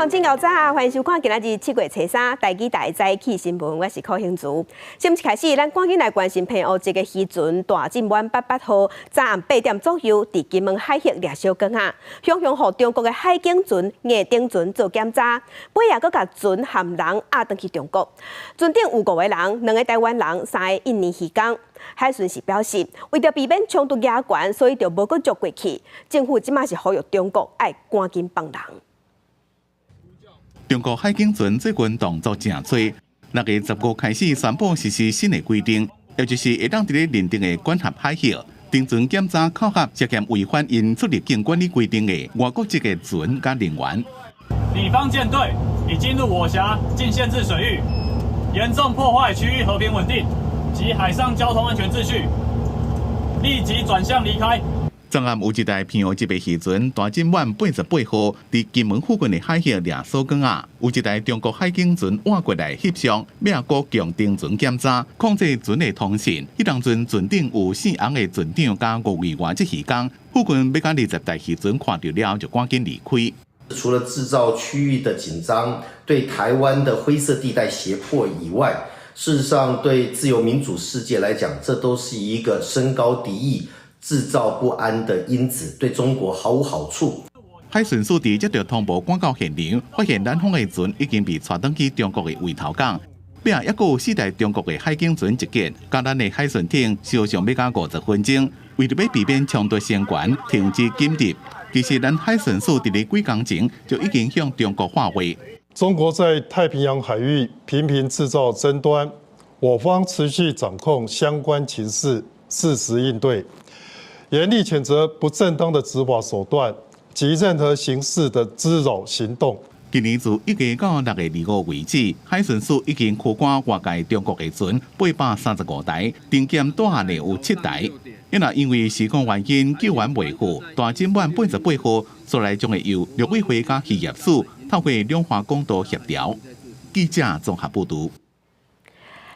鄉親𠢕早，歡迎收看今仔日7月初三台語台早起新聞，我是柯興慈。新聞開始，咱趕緊來關心澎湖籍的漁船大進滿88號，昨暗8點左右，佇金門海域掠小管仔，雄雄予中國的海警船、硬頂船做檢查，尾仔閣共船含人押轉去中國。船頂有五個人，兩个台灣人，三个印尼漁工。海巡署表示，為著避免衝突加懸，所以就無閣捉過去。政府這馬是呼籲中國愛趕緊放人。中國海警船最近動作誠濟，6月15開始宣布實施新的規定，也就是會當佇咧認定的管轄海域，登船檢查扣狎涉嫌違反𪜶出入境管理規定的外國籍的船佮人員。彼方艦隊已進入我轄禁限制水域，嚴重破壞區域和平穩定及海上交通安全秩序，立即轉向離開。昨暗有一台澎湖籍的漁船大進滿88號，佇金門附近的海域掠鎖管仔，有一台中國海警船倚過來翕相，尾仔閣強登船檢查，控制船的通訊。彼當陣船頂有姓洪的船長佮五位外籍漁工，附近欲共20台漁船看著了後，就趕緊離開。除了製造區域的緊張，對台灣的灰色地帶脅迫以外，事實上對自由民主世界來講，這都是一個升高敵意、製造不安的因子，對中國毫無好處。海巡署佇接著通報趕到現場，發現咱方的船已經被帶轉去中國的圍頭港。尾仔猶閣有四台中國的海警船集結，佮咱的海巡艇相像欲共50分鐘。為著欲避免衝突升懸，停止緊急。其實咱海巡署佇咧幾工前就已經向中國發話。中國在太平洋海域頻頻製造爭端，我方持續掌控相關情勢，適時應對，嚴厲譴責不正當的執法手段及任何形式的滋擾行動。今年自1月到6月25為止，海巡署已經扣關外界中國的船835台，臨檢帶的有7台。因為因為時空原因救援未赴，大進滿88號，煞來將會由陸委會佮漁業署透過兩岸管道協調。記者綜合報導。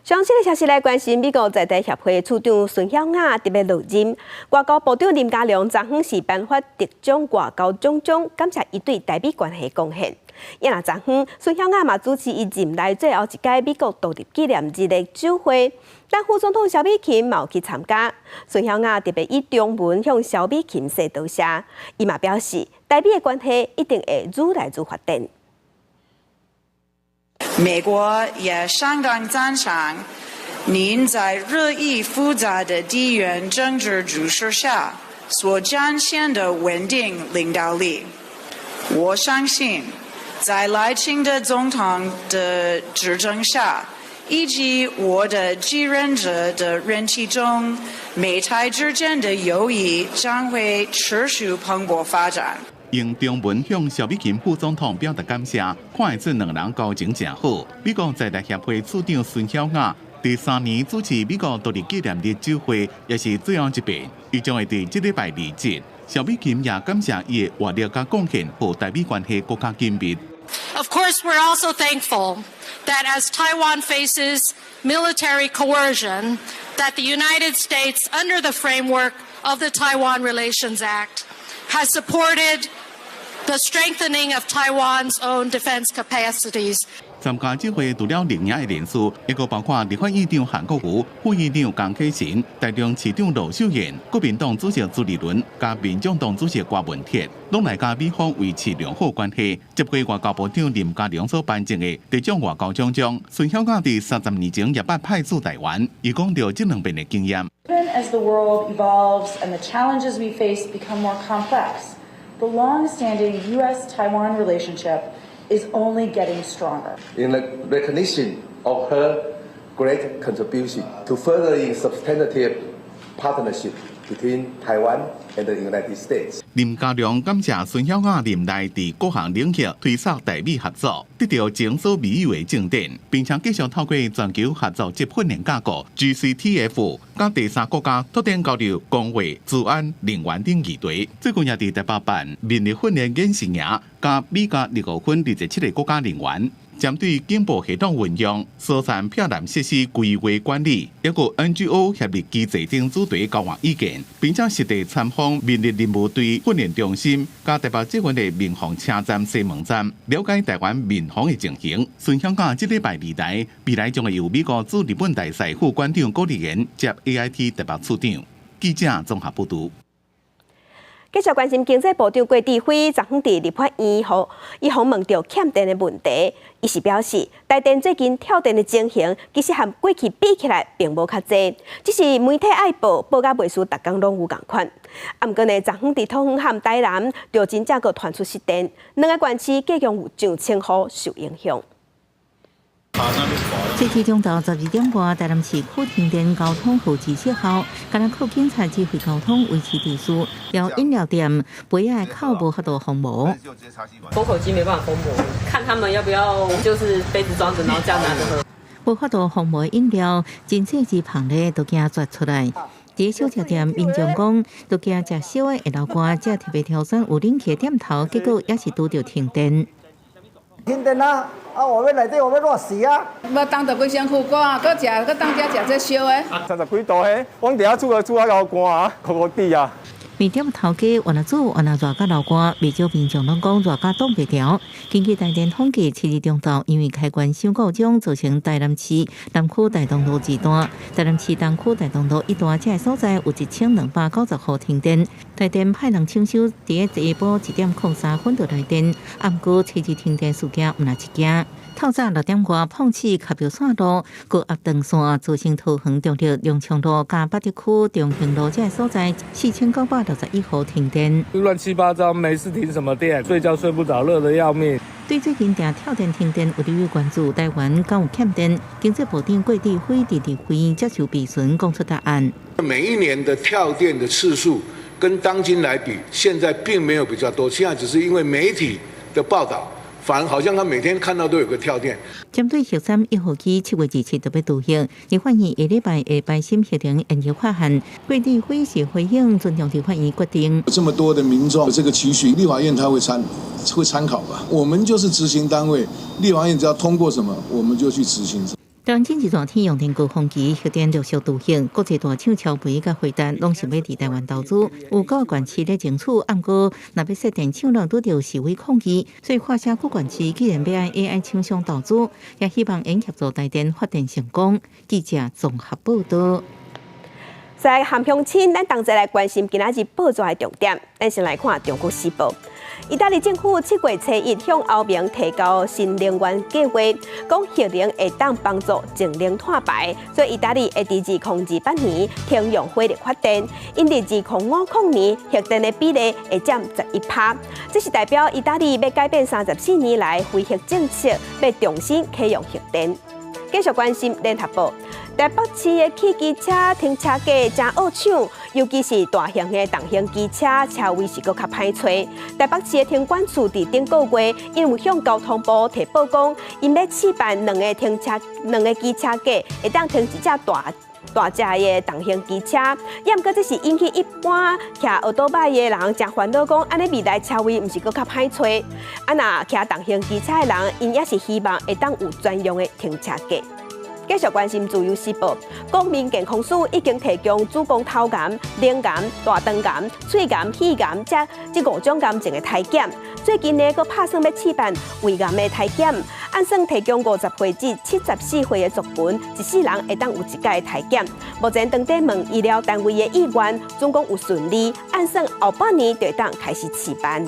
上新的消息來關心，美國在台協會處長孫曉雅特別落任，外交部長林佳龍昨昏是頒發特獎外交獎章，感謝伊對台美關係貢獻。也若昨昏，孫曉雅嘛主持伊任內最後一屆美國獨立紀念日的酒會，但副總統蕭美琴嘛有去參加。孫曉雅特別以中文向蕭美琴說多謝，伊嘛表示台美的關係一定會愈來愈發展。美國也相當讚賞您在日益複雜的地緣政治局勢下所展現的穩定領導力。我相信，在賴清德總統的執政下，以及我的繼任者的任期中，美台之間的友誼將會持續蓬勃發展。用中文向蕭美琴副總統表達感謝，看會出兩人交情誠好。美國在台協會處長孫曉雅第三年主持美國獨立紀念日酒會，也是最後一遍，伊將會佇這禮拜離職。蕭美琴也感謝伊的活力佮貢獻，予台美關係閣較緊密。 Of course, we're also thankful that as Taiwan faces military coercion, that the United States, under the framework of the Taiwan Relations Act, has supported the strengthening of Taiwan's own defense capacities. 參加酒會除了綠營的人士，猶閣包括立法院長韓國瑜、副院長江啟臣、台中市長盧秀燕、國民黨主席朱立倫、佮民眾黨主席郭文鐵，攏來佮美方維持良好關係。接過外交部長林佳龍所頒贈的特獎外交獎章，孫曉雅佇30年前也捌派駐台灣，伊講著這兩邊的經驗。 Even as the world evolves and the challenges we face become more complex, the long-standing U.S.-Taiwan relationship is only getting stronger. In the recognition of her great contribution to furthering substantive partnership between Taiwan and the United States. 林佳龍感謝孫曉雅任內佇各項領域推動台美合作，得著前所未有的進展，並且繼續透過全球合作及訓練架構 GCTF，佮第三國家拓展交流公衛、資安、能源等議題。最近也佇台北辦民力訓練演習營，佮美加二五分27個國家人員。針對警報系統運用、疏散避難設施規劃管理，抑閣 NGO 協力機制等主題交換意見，並且實地參訪民力任務隊訓練中心，佮台北捷運的民防車站西門站，了解台灣民防的情形。孫香港這禮拜二來，未來將會由美國駐日本大使副館長郭立言接 AIT 台北處長。記者綜合報導。繼續關心經濟部長郭智輝，昨昏佇立法院予伊訪問著欠電的問題，伊是表示，台電最近跳電的情形，其實和過去比起來並無較濟，只是媒體愛報，報甲袂輸，逐工攏有仝款。啊，毋過呢，昨昏佇桃園和台南，就真正閣傳出失電，兩个縣市計共有上千戶受影響。這次中晝12點外，台南市區停電交通號誌失效，敢若靠警察指揮交通維持秩序。有飲料店杯仔口無法度封膜，封口機沒辦法封膜，看他們要不要就是杯子裝着，然後這樣拿着喝。無法度封膜飲料，真細支芳咧都驚絕出來。佇小食店，民眾講都驚食燒的會流汗，才特別挑選有冷氣的店頭，結果也是拄著停電。停電啊！啊，我欲內底，我欲熱死啊！欲凍著規身軀汗，閣食，閣當遮食這燒的。30幾度嘿，阮佇遐煮就煮啊流汗啊，苦苦滴啊。麵店頭家原來煮，原來熱甲流汗，袂少民眾攏講熱甲擋袂牢。根據台電統計，7日中晝因為開關傷故障，造成台南市南區大同路二段、台南市東區大同路一段這个所在有1290戶停電。台電派人搶修，佇下晡1點03分就來電，毋過7日停電事件毋但一件。透早6點外，碰瓷卡標線路高壓斷線，造成桃園中壢龍昌路佮八德區中興路這个所在4961戶停電。亂七八糟，沒事停什麼電？睡覺睡不著，熱得要命。對最近定跳電停電有立委關注，台灣敢有欠電？經濟部長郭智輝佇立院接受質詢，講出答案。每一年的跳電的次數跟當今來比，現在並沒有比較多，現在只是因為媒體的報道。反而好像他每天看到都有個跳電。針對核三一號機7月27就欲鑄核，立法院下禮拜會排審核能研究法案，郭智輝是回應尊重立法院決定。這麼多的民眾這個期許，立法院他會參考吧？我們就是執行單位，立法院只要通過什麼，我們就去執行。台灣進前熱天用電高峰期，核電陸續鑄核，國際大廠超微佮輝達攏想欲佇台灣投資，有九個縣市咧爭取，毋過若欲設電廠，攏拄著示威抗議，所以看聲各縣市既然欲愛 AI 廠商投資，也希望會協助台電發電成功。記者綜合報道。在含鄉親，咱同齊來關心今仔日報紙的重點。咱先來看《中國時報》。意大利政府7月初一向歐盟提交新能源計劃，講核能會當幫助淨零碳排，所以意大利會佇2028年停用火力發電，𪜶佇2050年核電的比例會佔11%。這是代表意大利欲改變34年來非核政策，欲重新啟用核電。繼續關心聯合報，台北市的汽機車停車格誠僫搶，尤其是大型的重型機車，車位是閣較歹揣。台北市的停管處佇頂個月，𪜶有向交通部提報講，𪜶欲試辦兩個停車兩个機車格，會當停一隻大大隻的重型機車，也毋過這是引起一般騎歐多擺的人誠煩惱，講按呢未來車位毋是閣較歹揣？啊，若騎重型機車的人，𪜶也是希望會當有專用的停車格。繼續關心自由時報，國民健康署已經提供子宮頭癌、乳癌、大腸癌、喙癌、肺癌這五種癌症的篩檢。最近呢，閣拍算欲試辦胃癌的篩檢，按算提供50歲至74歲的族群，一世人會當有一擺篩檢。目前當地問醫療單位的意願，總共有順利，按算後半年就會當開始試辦。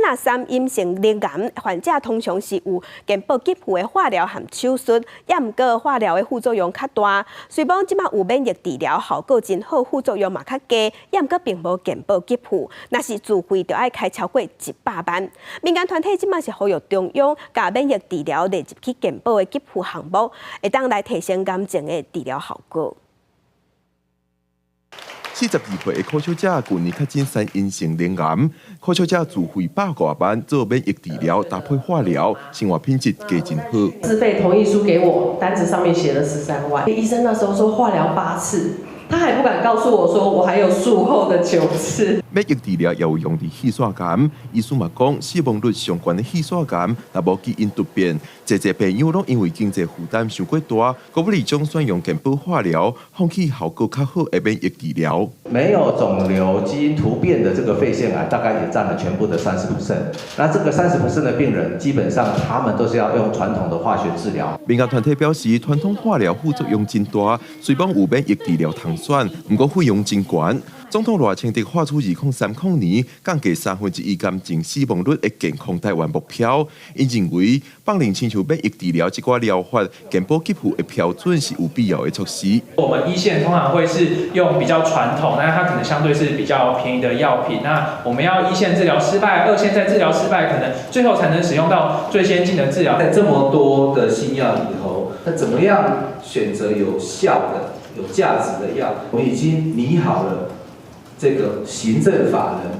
若三陰性乳癌患者通常是有健保給付的化療和手術，也毋過化療的副作用較大。雖罔這馬有免疫治療效果真好，副作用嘛較低，也毋過並無健保給付。若是自費，就愛開超過100萬。民間團體這馬是呼籲中央共免疫治療列入去健保的給付項目，會當來提升癌症的治療效果。42歲的柯小姐舊年確診三陰性乳癌，柯小姐自費100外萬做免疫治療，搭配化療，生活品質加真好。自費同意書給我，單子上面寫了13萬。醫生那時候說化療八次，他還不敢告訴我說我還有術後的9次。免疫治療也有用佇肺腺癌，醫師嘛講，死亡率上懸的肺腺癌，若無基因突變，濟濟病友攏因為經濟負擔傷過大，閣欲將選用健保化療，放棄效果較好的免疫治療。沒有腫瘤基因突變的這個肺腺癌，大概也佔了全部的30%。那這個30% 的病人，基本上他們都是要用傳統的化學治療。民間團體表示，傳統化療副作用真大，雖講有免疫治療通選，毋過費用真懸。總統賴清德喊出2030年降低1/3癌症死亡率的健康台灣目標。𪜶認為，放任親像免疫治療這寡療法，健保給付的標準是有必要的措施。我們一線通常會是用比較傳統，那它可能相對是比較便宜的藥品。那我們要一線治療失敗，二線再治療失敗，可能最後才能使用到最先進的治療。在這麼多的新藥裡頭，那怎麼樣選擇有效的、有價值的藥？我們已經擬好了這個行政法人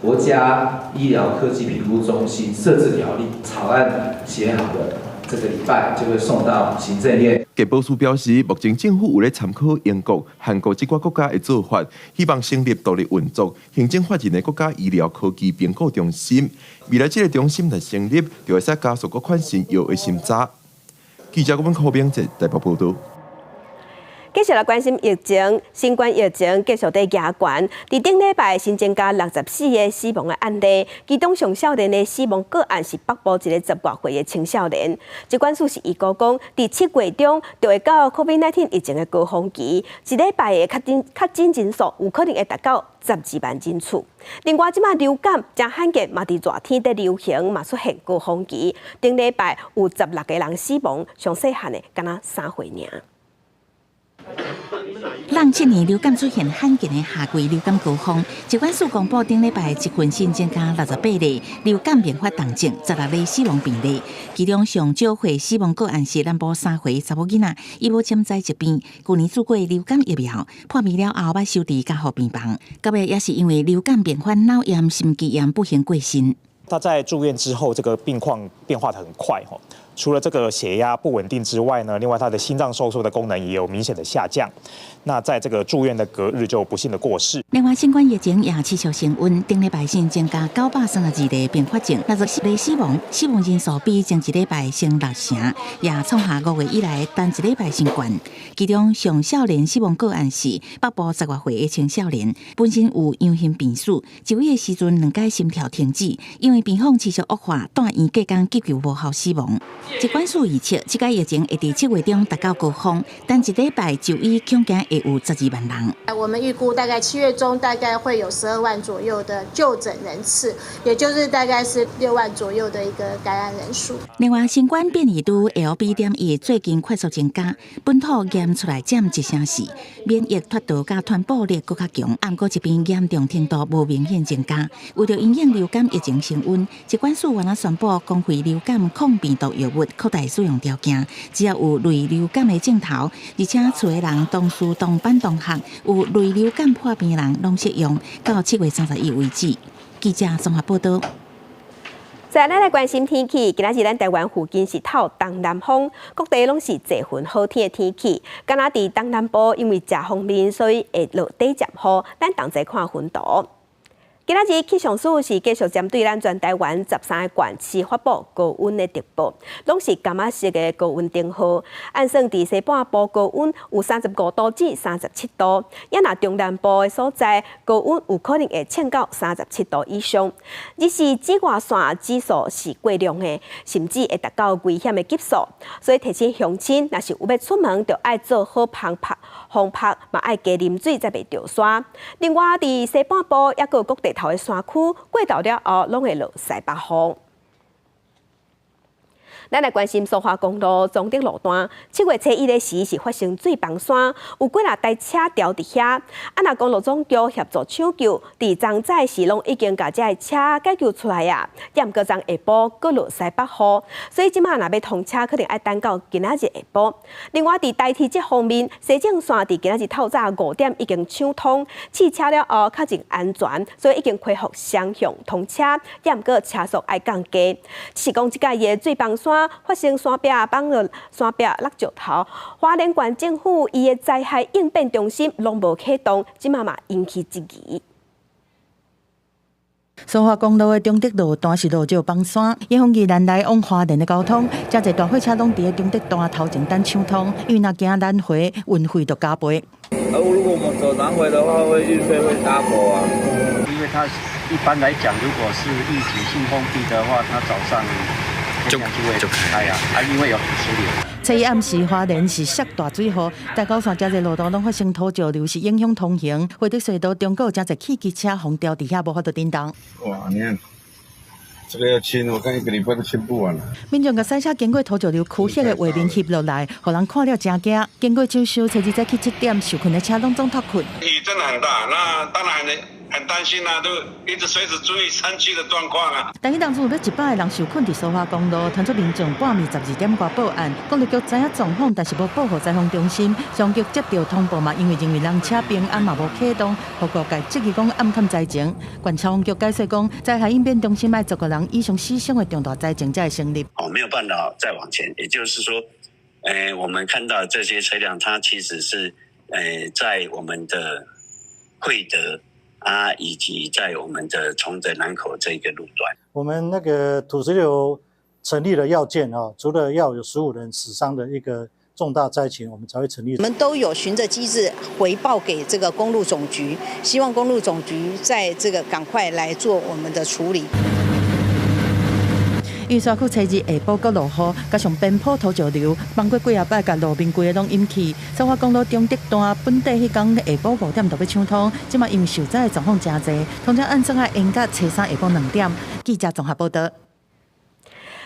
國家醫療科技評估中心設置條例草案寫好了，這個禮拜就會送到行政院。健保署表示，目前政府有咧參考英國、韓國這寡國家的做法，希望成立獨立運作、行政法人的國家醫療科技評估中心。未來這個中心若成立，就會使加速各款新藥的審查。記者郭文明哲台北報導。繼續來關心疫情，新冠疫情繼續佇加懸。佇頂禮拜新增加64個死亡的案例，其中上少年的死亡個案是北部一個十外歲的青少年。疾管署是預估講，佇7月中就會到 COVID-19 疫情的高峰期，一禮拜的確診人數有可能會達到12萬人次。另外，這馬流感誠罕見，嘛佇熱天佇流行，嘛出現高峰期。頂禮拜有16個人死亡，上細漢的敢若3歲爾。 07年流感出現罕見的夏季流感高峰，疾管署公布頂禮拜一份新增加68例流感併發重症，16例死亡病例。其中上少歲死亡個案是南部3歲查某囡仔，伊無潛在疾病，舊年注過流感疫苗，破病了後捌收佇加護病房。到尾也是因為流感併發腦炎、心肌炎不幸過身。他在住院之後，這個病況變化得很快，除了這個血壓不穩定之外呢，另外他的心臟收縮的功能也有明顯的下降。那在這個住院的隔日就不幸的過世。另外，新冠疫情也持續升溫，頂禮拜新增加932例併發症，64例死亡，死亡人數比前一禮拜升6成，也創下5月以來單一禮拜新高。其中上少年死亡個案是北部十外歲的青少年，本身有陽性病史，就醫的時陣兩擺心跳停止，因為病況持續惡化，蹛院隔工急救無效死亡。疾管署預測，這個疫情會佇7月中達到高峰，單一禮拜就醫恐驚會有12萬人。我們預估大概7月中大概會有12萬左右的就診人次，也就是大概是6萬左右的一個感染人數。另外，新冠變異株 XBB.1最近快速增加，本土驗出來佔1成4，免疫脫逃佮傳播力閣較強，毋過疾病嚴重程度無明顯增加。為著因應流感疫情升溫，疾管署原來宣布公費流感抗病毒藥物擴大使用條件，只要有類流感的症頭，而且厝的人同事、同班同學有類流感破病的人，攏適用，到7月31為止。記者綜合報導。再來，咱來關心天氣。今仔日咱台灣附近是透東南風，各地攏是濟雲好天的天氣。敢若佇東南部，因為遮方面，所以會落短暫雨。咱同齊看雲圖。今仔日氣象署是繼續針對咱全台灣13個縣市發布高溫的特報，攏是柑仔色的高溫燈號。按算佇西半部高溫有35度至37度，也若中南部的所在高溫有可能會衝到37度以上。日時紫外線指數是過量的，甚至會達到危險的級數。所以提醒鄉親，若是有欲出門，就愛做好防曬，防曬嘛愛加啉水，才袂著沙。另外，佇西半部抑閣有各地頭的山區過晝了後，攏會落西北雨。咱來關心蘇花公路彰德路段，7月初1的時是發生水崩山，有幾若台車牢佇遐。啊，若公路總局協助搶救，佇昨早時攏已經共這个車解救出來啊。毋過昨下晡閣落西北雨，所以這馬若欲通車，可能愛等到今仔日下晡。另外，佇台鐵這方面，西正線佇今仔日透早5點已經搶通，試車了後確認安全，所以已經恢復雙向通車。毋過車速愛降低。是講這擺的水崩山。山，發生山壁崩落、山壁落石頭。花蓮縣政府伊的災害應變中心攏無啟動，這馬嘛引起質疑。蘇花公路的中德路段是落石崩山，影響宜蘭來往花蓮的交通，誠濟大貨車攏佇咧中德段頭前等搶通，因為若行南迴，運費就加倍。而如果我們走南迴的話，會運費會 double 啊。因為它一般來講，如果是預警性封閉的話，它早上天亮就會開啊，啊，因為有土石流。初一暗時，花蓮是落大水雨，大高山誠濟路途攏發生土石流，是影響通行。惠德隧道中閣有誠濟汽機車予吊佇遐，無法度振動。哇！你看，這個要清，我看一個禮拜都清不完了。民眾共賽車經過土石流區域的畫面翕落來，予人看了誠驚。經過招收，初二早起7點，受困的車攏總脫困。雨真的很大，那當然很擔心啊，都一直隨時注意山區的狀況啊。但彼當陣有欲100個人受困佇蘇花公路，傳出民眾半暝12點外報案，公路局知影狀況，但是無報予災防中心。消防局接到通報嘛，因為認為人車平安嘛無啟動，予各界質疑講暗崁災情。縣消防局解釋講，災害應變中心愛十個人以上死傷的重大災情才會成立。哦，沒有辦法再往前，也就是說，我們看到這些車輛，它其實是，在我們的惠德啊，以及在我們的崇德南口這個路段。我們那個土石流成立的要件啊，除了要有15人死傷的一個重大災情，我們才會成立。我們都有循着機制回報給這個公路總局，希望公路總局在這個趕快來做我們的處理。因為沙區初二下晡閣落雨，加上邊坡土石流，崩過幾仔擺，共路面規个攏淹去。蘇花公路中德段本底彼工下晡5點就欲搶通，這馬因為受災的狀況誠濟，通常按算愛延到初三下晡2點。記者綜合報道。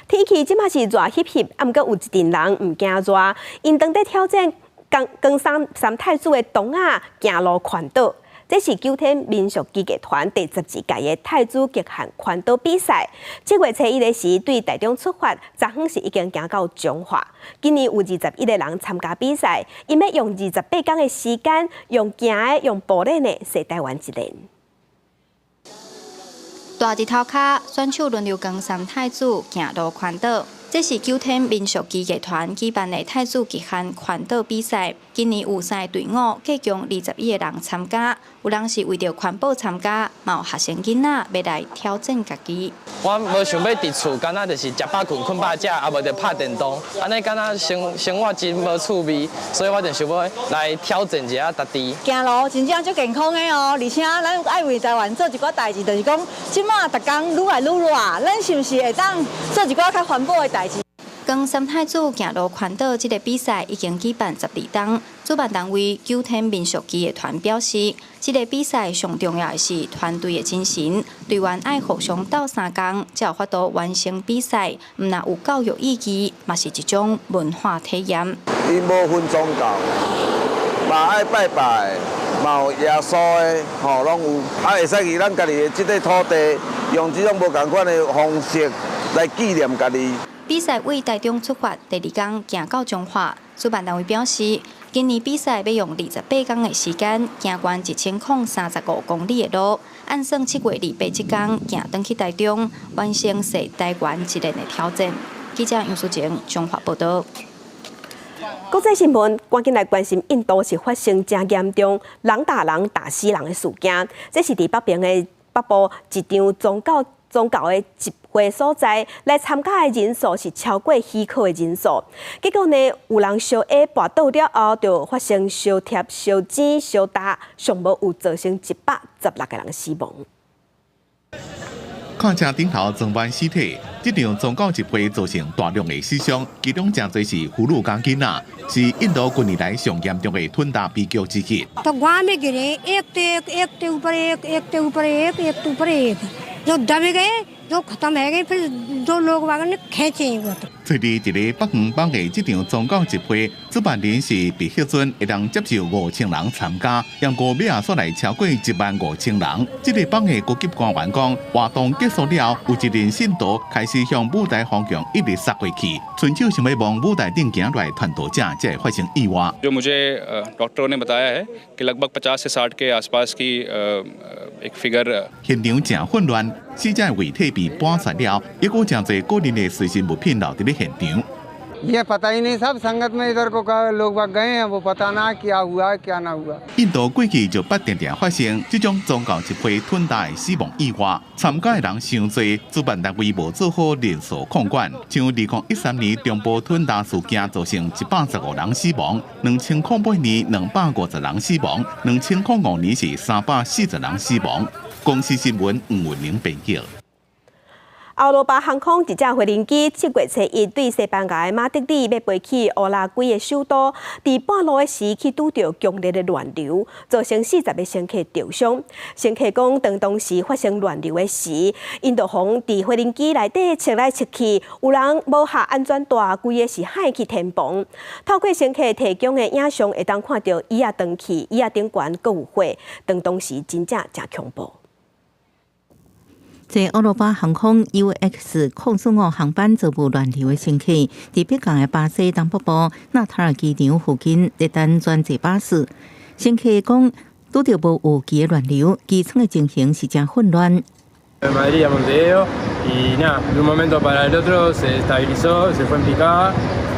天氣這馬是熱翕翕，啊，毋過有一陣人毋驚熱，𪜶當咧挑戰岡山三太子的峒仔行路環島。這是九天民俗技藝團第12屆的太子極限環島比賽。7月初一的時，對台中出發，昨昏是已經行到彰化。今年有21個人參加比賽，𪜶欲用28工的時間，用行的、用步練的，踅台灣一輪。大日頭跤，選手輪流岡山太子行路環島。這是九天民俗技藝團舉辦的太子極限環島比賽。今年有三个隊伍，計共21個人參加。有人是為著環保參加，嘛有學生囡仔欲來挑戰家己。我無想欲佇厝，敢若就是食飽睏，睏飽食，啊無就拍電動，按呢敢若生生活真無趣味，所以我就想欲來挑戰一下家己。行路真正足健康的哦，而且咱愛為台灣做一寡代誌，就是講，這馬逐工愈來愈熱，咱是毋是會當做一寡較環保的代誌？岡山太子行路環島這个比賽已經舉辦12冬，主辦單位九天民俗技藝團表示，這个比賽上重要的是團隊的精神，隊員愛互相鬥相共，才有法度完成比賽。毋但有教育意義，嘛是一種文化體驗。𪜶無分宗教，嘛愛拜拜，嘛有耶穌的，吼，攏有。啊，會使去咱家己的這塊土地，用這種無仝款的方式來紀念家己。比賽對台中出發，第二工行到彰化。主辦單位表示，今年比賽欲用28工的時間，行完1035公里的路，按算7月28這工行轉去台中，完成踅台灣一輪的挑戰。記者楊淑靜彰化報道。國際新聞，趕緊來關心，印度是發生誠嚴重人打人打死人的事件。這是佇北邊的北部一場宗教的集會所在，來參加的人數是超過許可的人數。結果呢，有人相下跋倒了後，就發生相疊、相煎、相打，上無有造成116個人死亡。轎車頂頭裝滿屍體，這場宗教集會造成大量的死傷，其中誠濟是婦女佮囡仔，是印度近年來上嚴重的吞打悲劇之一。 तो गांव में गिरे एक तो एक एक के ऊपर एक एक के ऊपर एक एक के ऊपर एक जो दब गए जो खत्म है गए फिर दो लोग वालों ने खींचे वो तो 昨日佇咧北方邦的這場宗教集會，主辦人是被核准會當接受5000人參加，毋過尾仔煞來超過1萬5千人。這个邦的高級官員講，活動結束了後，有一群信徒開始向舞台方向一直殺過去，親像想欲往舞台頂行來傳道者，才會發生意外。 जो मुझे डॉक्टरों ने बताया है कि लगभग 50 से 60 के आसपास की एक फिगर 現場誠混亂，死者遺體被搬出了，猶閣有誠濟個人的隨身物品留佇咧咧現場。 ये पता ही नहीं साहब, संगत में इधर को लोग गए हैं, वो पता ना क्या हुआ क्या ना हुआ。印度過去就捌定定發生這種宗教集會吞達的死亡意外，參加的人傷濟，主辦單位無做好人數控管。像2013年中部吞達事件造成115人死亡，2008年250人死亡，2005年是340人死亡。公視新聞吳文玲編譯。歐羅巴航空一架飛行機7月初一對西班牙的馬德里欲飛去烏拉圭的首都，佇半路的時去拄著強烈的亂流，造成40個乘客著傷。乘客講，當當時發生亂流的時，𪜶就予佇飛行機內底切來切去，有人無下安全帶，規个是陷去天棚。透過乘客提供的影像，會當看著椅仔斷去，椅仔頂懸閣有火，當當時真正誠恐怖。坐歐羅巴航空 UX 045航班遭遇亂流的乘客，佇北港的巴西東北部納塔爾機場附近咧等轉坐巴士。乘客講，拄著無預期的亂流，機艙的情形是誠混亂。 Madrid a Montevideo y nada, de un momento para el otro se desestabilizó, se fue en picada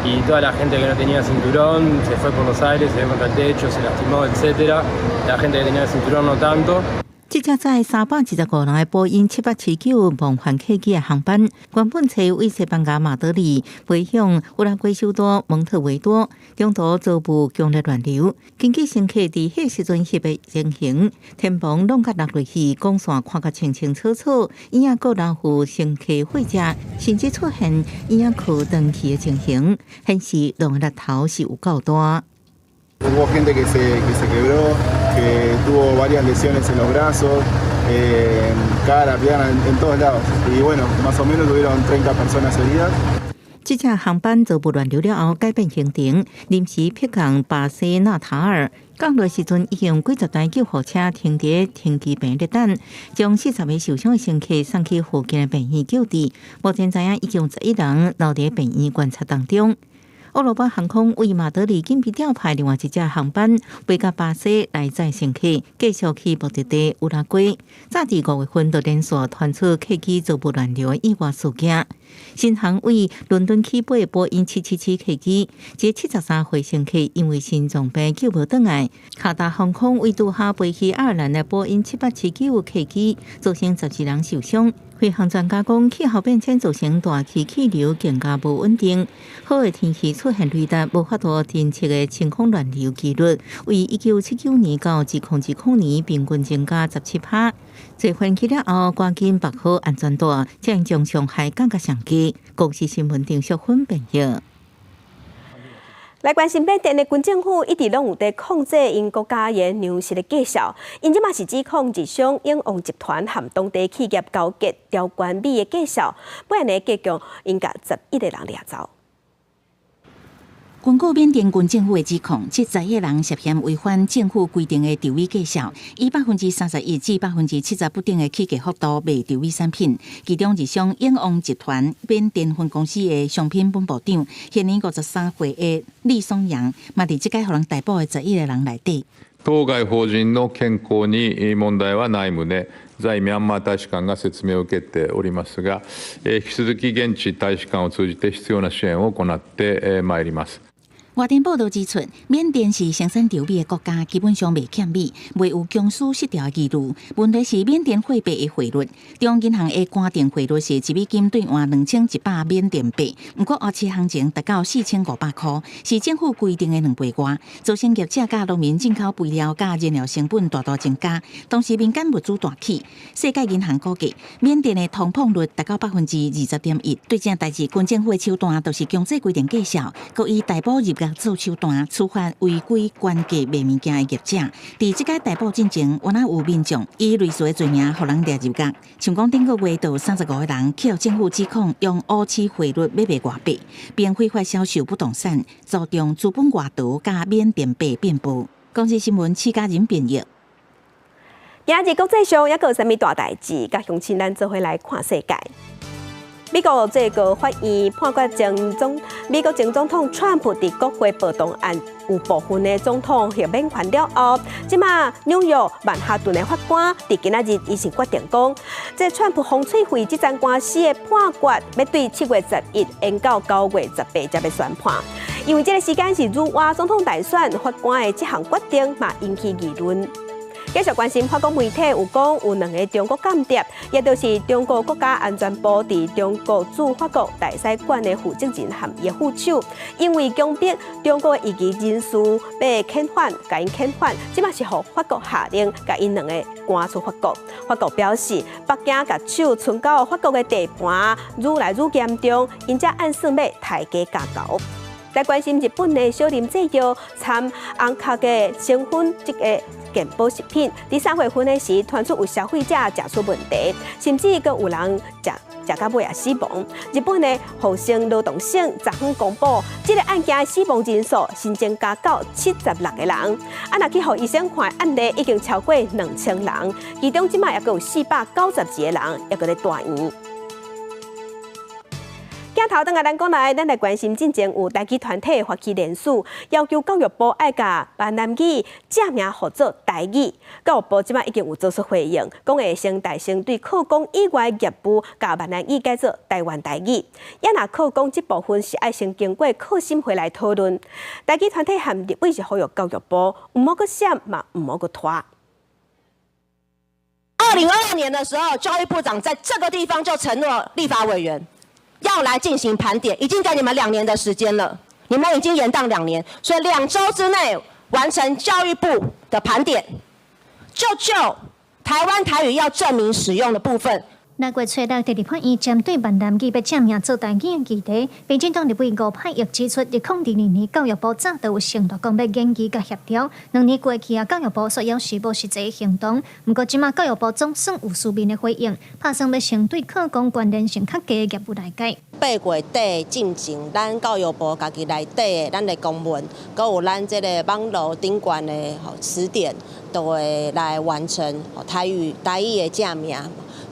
y toda la gente que no tenía cinturón se fue por los aires, se dio contra el techo, se lastimó, etcétera. La gente que tenía cinturón no tanto. 這架載325人的波音787-9夢幻客機的航班，原本揣為西班牙馬德里飛向烏拉圭首都蒙特維多，中途遭遇強烈亂流。根據乘客佇彼時陣翕的情形，天棚攏共落落去，光線看甲清清楚楚，椅仔閣留予乘客火車，甚至出現椅仔殼斷去的情形，顯示浪的力頭是有夠大。 Hubo gente que se quebró, que tuvo varias lesiones en los brazos, en cara, pierna, en todos lados. Y bueno, más o menos tuvieron 30 personas heridas. 這架航班遭遇亂流了後，改變行程，臨時迫降巴西納塔爾。降落時陣已經有幾十台救護車停佇停機坪咧等，將40個受傷的乘客送去附近的病院救治。目前知影已經有11人留佇病院觀察當中。歐羅巴航空為馬德里緊急調派另外一架航班飛到巴西來載乘客，繼續去目的地烏拉圭。早佇5月份就連續傳出客機遭遇亂流的意外事件。新航為倫敦起飛的波音777客機，這73歲乘客因為心臟病救無轉來。卡達航空為杜哈飛去愛爾蘭的波音787-9客機，造成12人受傷。飛航專家講，氣候變遷造成大氣氣流更加無穩定，好的天氣出現雷達無法度偵測的晴空亂流幾率，為1979年到2020年平均增加17趴。坐飛機了後，趕緊縛好安全帶，才會將傷害降到上低。公視新聞丁淑芬編譯。來關心緬甸的軍政府一直攏有佇控制𪜶國家的糧食的價數，𪜶這馬是指控日商永旺集團和當地企業勾結調懸米的價數，本案的結局𪜶共11個人掠走。根據緬甸軍政府的指控，這11個人涉嫌違反政府規定的稻米價數，以31%至70%不等的起價幅度賣稻米產品。其中，日商永旺集團緬甸分公司的商品本部長，現年53歲的李松陽，嘛佇這擺予人逮捕的11個人內底。当該法人の健康に問題はない旨、在ミャンマー大使館が説明を受けておりますが、引き続き現地大使館を通じて必要な支援を行ってまいります。外電報道指出，緬甸是生產稻米的國家，基本上袂欠米，袂有供需失調的疑慮。問題是緬甸貨幣的匯率，中央銀行的官定匯率是1美金兌換2100緬甸幣，毋過黑市行情達到4500箍，是政府規定的2倍外，造成業者佮農民進口肥料佮燃料成本大大增加，同時民間物資大起。世界銀行估計，緬甸的通膨率達到20.1%。對這代誌，軍政府的手段就是強制規定價數，閣以逮捕入獄做手段，處罰違規懸價賣物件的業者。佇這擺逮捕進前，原來有民眾以類似的罪名予人掠入獄。像講頂個月就有35個人去予政府指控用烏市匯率買賣外幣，並非法銷售不動產，造成資本外逃佮緬甸幣變薄。公視新聞施嘉仁編譯。今日國際上猶閣有啥物大代誌？佮鄉親咱做伙來看世界。美國這個法院判決前總美國前總統川普佇國會暴動案有部分的總統豁免權了後，這馬紐約曼哈頓的法官佇今仔日伊是決定講，這川普風吹費這場官司的判決，欲對7月11延到9月18才欲宣判。因為這個時間是女媧總統大選，法官的這項決定嘛引起議論。繼續關心，法國媒體有講有兩个中國間諜，也就是中國國家安全部佇中國駐法國大使館的負責人和伊的副手，因為強迫中國的異議人士欲遣返，共𪜶遣返，這馬是予法國下令共𪜶兩个趕出法國。法國表示，北京共手伸到法國的地盤愈來愈嚴重，𪜶才按算欲刣雞咬猴。來關心日本的小林製藥摻紅殼的成分，這個健保食品，佇3月份的時，傳出有消費者食出問題，甚至閣有人食食到尾仔死亡。日本的厚生勞動省昨昏公布，這个案件死亡人數新增加到76個人。啊，若去予醫生看案例已經超過2000人，其中這馬猶閣有492個人猶閣咧住院。鏡頭轉來咱國內，咱來關心進前有台語團體發起連署，要求教育部愛共閩南語正名號做台語。教育部這馬已經有做出回應，講會先大聲對課綱以外業務，共閩南語改做台灣台語。也若課綱這部分是愛先經過課審會來討論。台語團體和立委是呼籲教育部，毋好閣閃嘛，毋好閣拖。 2022年的時候，教育部長在這個地方就承諾立法委員要來進行盤點，已經給你們2年的時間了，你們已經延宕兩年，所以2週之內完成教育部的盤點，就台灣台語要正名使用的部分。六月初六，佇立法院針對閩南語欲正名做台語的議題，民進黨立委吳霏玉指出，2022年教育部早就有承諾講欲研議佮協調，2年過去啊，教育部卻猶是無實際行動。毋過這馬教育部總算有書面的回應，拍算欲先對課綱關聯性較低的業務來改。8月底進前，咱教育部家己內底的咱的公文，閣有咱這个網路頂懸的詞典，都會來完成台語台語的正名。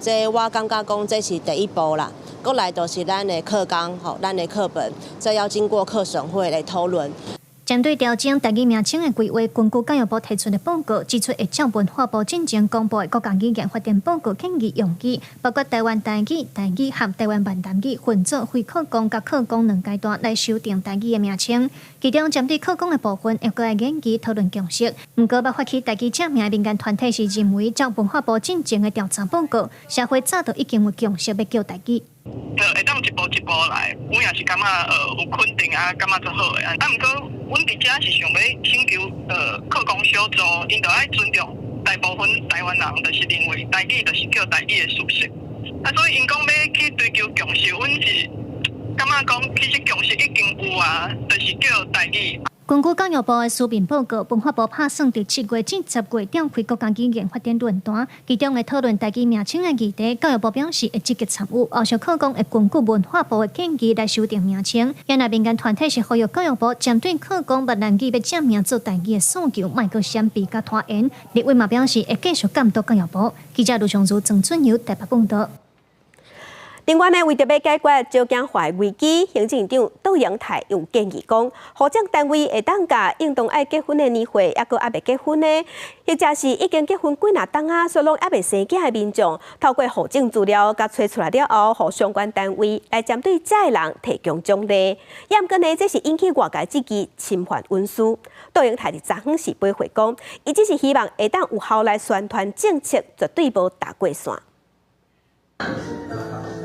這我感覺講這是第一步啦，閣來就是咱的課綱吼，咱的課本，這要經過課審會來討論。針對調整台語名稱的規劃，根據教育部提出的報告指出，會照文化部進前公布的國家語言發展報告建議用語，包括台灣台語、台語和台灣閩南語分做非課綱佮課綱兩階段來修訂台語的名稱。其中針對課綱的部分，會閣來研議討論共識。毋過，欲發起台語正名的民間團體是認為，照文化部進前的調查報告，社會早就已經有共識欲叫台語。就會當一步一步來，阮也是感覺有肯定啊，感覺足好的。啊，毋過阮佇遮是想欲請求課綱小組，𪜶著愛尊重大部分台灣人，就是認為台語就是叫台語的事實。啊，所以𪜶講欲去追求共識，阮是感覺講其實共識已經有啊，就是叫台語。根據教育部的書面報告，文化部拍算佇7月至10月召開國家語言發展論壇，其中會討論台語名稱的議題。教育部表示會積極參與，後續課綱會根據文化部的建議來修訂名稱。原來民間團體是呼籲教育部針對課綱閩南語欲正名做台語的訴求，莫閣閃避佮拖延。立委嘛表示會繼續監督教育部。記者盧尚如、曾俊友台北報導。另外呢，為著欲解決少子化危機，行政長卓榮泰有建議講，戶政單位會當共應當愛結婚的年歲，猶閣猶未結婚的，或者是已經結婚幾若冬仔，煞攏猶未生囝的民眾，透過戶政資料共揣出來了後，予相關單位來針對這个人提供獎勵。也毋過呢，這是引起外界質疑侵犯隱私。卓榮泰佇昨昏是回回講，伊只是希望會當有效來宣傳政策，絕對無踏過線。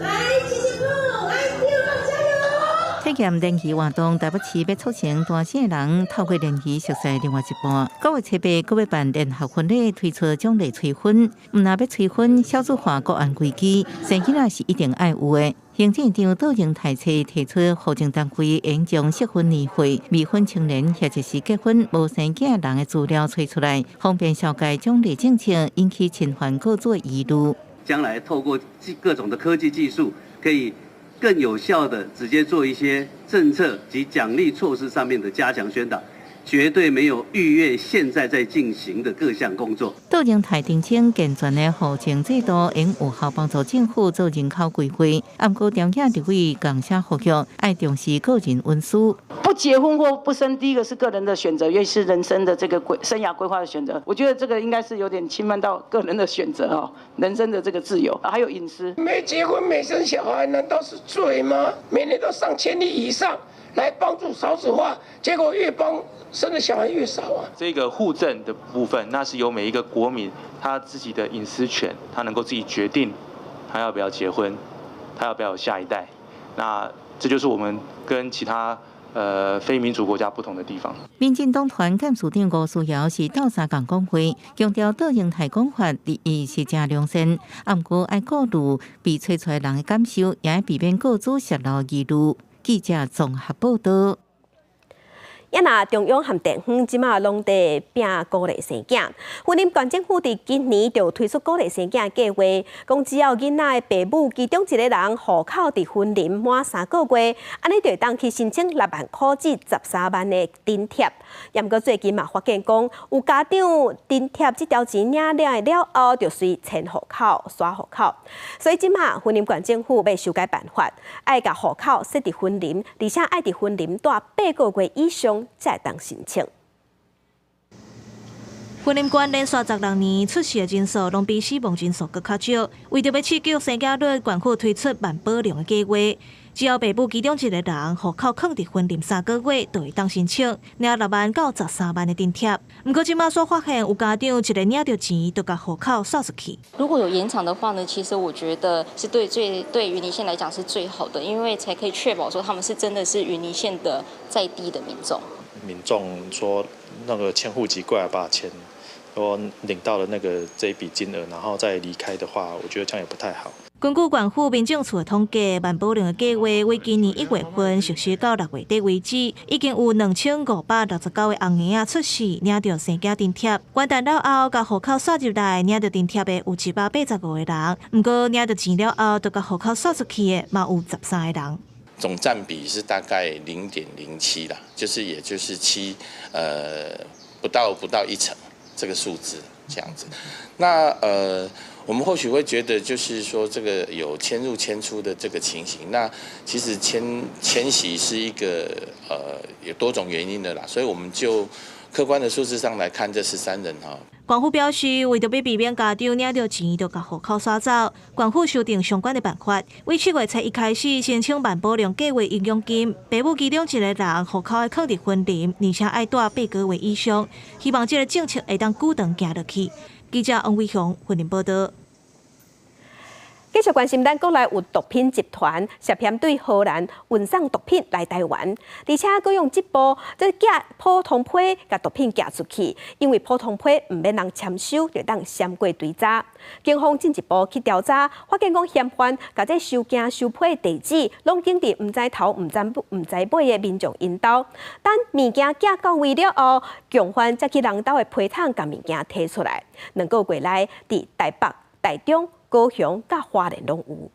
來，謝謝來，加油！體驗聯誼活動，台北市欲促成單身的人透過聯誼熟似另外一半。9月初八，閣欲辦聯合婚禮，推出獎勵催婚。毋若欲催婚，少子化國安危機，生囡仔是一定愛有的。行政長卓榮泰提出，戶政單位應將適婚年歲、未婚青年或者是結婚無生囝人的資料揣出來，方便紹介獎勵政策，引起侵犯個資疑慮。將來透過各種的科技技術，可以更有效的直接做一些政策及獎勵措施上面的加強宣導，絕對沒有逾越現在在進行的各項工作。倒用台定清健全的戶政制度，應有效幫助政府做人口規劃。毋過朝野立委共寫呼籲，愛重視個人隱私。不結婚或不生，第一個是個人的選擇，也是人生的這個規生涯規劃的選擇。我覺得這個應該是有點侵犯到個人的選擇哦，人生的這個自由，還有隱私。沒結婚沒生小孩，難道是罪嗎？每年都上千例以上來幫助少子化，結果越幫生的小孩越少啊。這個戶政的部分，那是由每一個國民他自己的隱私權，他能夠自己決定他要不要結婚，他要不要有下一代。那這就是我們跟其他非民主國家不同的地方。民進黨團幹事長吳思瑤是鬥相共講話，強調倒用台講法立意是誠良善，毋過愛顧慮被揣出來人的感受，也愛避免個資洩露疑慮。記者綜合報道。啊若中央和地方這馬攏佇拼鼓勵生囝，雲林縣政府佇今年就推出鼓勵生囝計劃，講只要囡仔的爸母其中一個人戶口佇雲林滿3個月，按呢就會當去申請6萬箍至13萬的津貼。毋過最近嘛發現講，有家長津貼這條錢領了後，就隨遷戶口、徙戶口，所以這馬雲林縣政府欲修改辦法，愛共戶口設佇雲林，而且愛佇雲林蹛8個月以上。才會當申請。雲林縣連續16年出世的人數攏比死亡人數閣較少，為著欲刺激生囝率，縣府推出萬寶龍的計劃，只要爸母其中一個人戶口囥佇雲林3個月，就會當申請領6萬到13萬的津貼。毋過這馬煞發現有家長一个領著錢，就共戶口徙出去。如果有延長的話呢，其實我覺得是對最對雲林縣來講是最好的，因為才可以確保說他們是真的是雲林縣的在地的民眾。民眾說那個遷戶籍過來把錢都領到了那個這一筆金額，然後再離開的話，我覺得這樣也不太好。根據縣府民政處的統計，萬寶龍的計劃為今年1月份實施到6月底為止，已經有2569個紅嬰仔出世領著生囝津貼。元旦了後，共戶口徙入來領著津貼的有185個人，毋過領著錢了後，就共戶口徙出去的嘛有13個人。總佔比是大概0.07啦，就是也就是七，不到一成這個數字這樣子。那我們或許會覺得就是說這個有遷入遷出的這個情形，那其實遷徙是一個有多種原因的啦，所以我們就客觀的數字上來看，這13人哈。縣府表示，為著欲避免家長領著錢就共戶口徙走，縣府修訂相關的辦法。為7月初一開始申請萬寶龍計劃營養金，爸母其中一個人戶口愛囥佇雲林，而且愛蹛8個月以上。希望這个政策會當久長行落去。記者王偉雄雲林報道。繼續關心咱國內有毒品集團涉嫌對荷蘭運送毒品來台灣，而且閣用這步這寄普通批共毒品寄出去，因為普通批毋免人簽收，就當閃過追查。警方進一步去調查，發現講嫌犯共這收件收批地址攏放佇毋知頭毋知毋知尾的民眾𪜶兜。等物件寄到位了後，共犯才去人兜的批桶共物件提出來。2個月內，佇台北、台中、高雄佮花蓮攏有。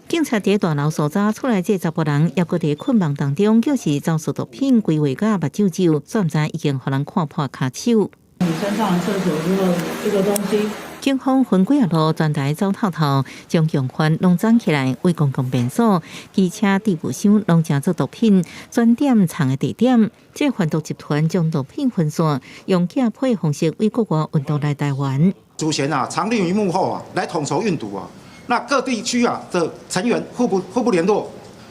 警察佇大樓搜查出來，這查埔人猶閣佇困夢當中，就是走私毒品規劃佮目睭酒，煞毋知已經予人看破跤手。女生上完廁所之後，這個東西。警方分幾仔路全台走透透，將共犯攏攢起來，為公共便所、機車置物箱攏成做毒品專點藏的地點。這販毒集團將毒品分散，用寄批方式為國外運毒來台灣。主嫌啊，藏匿於幕後啊，來統籌運毒啊。那各地區啊的成員互不聯絡，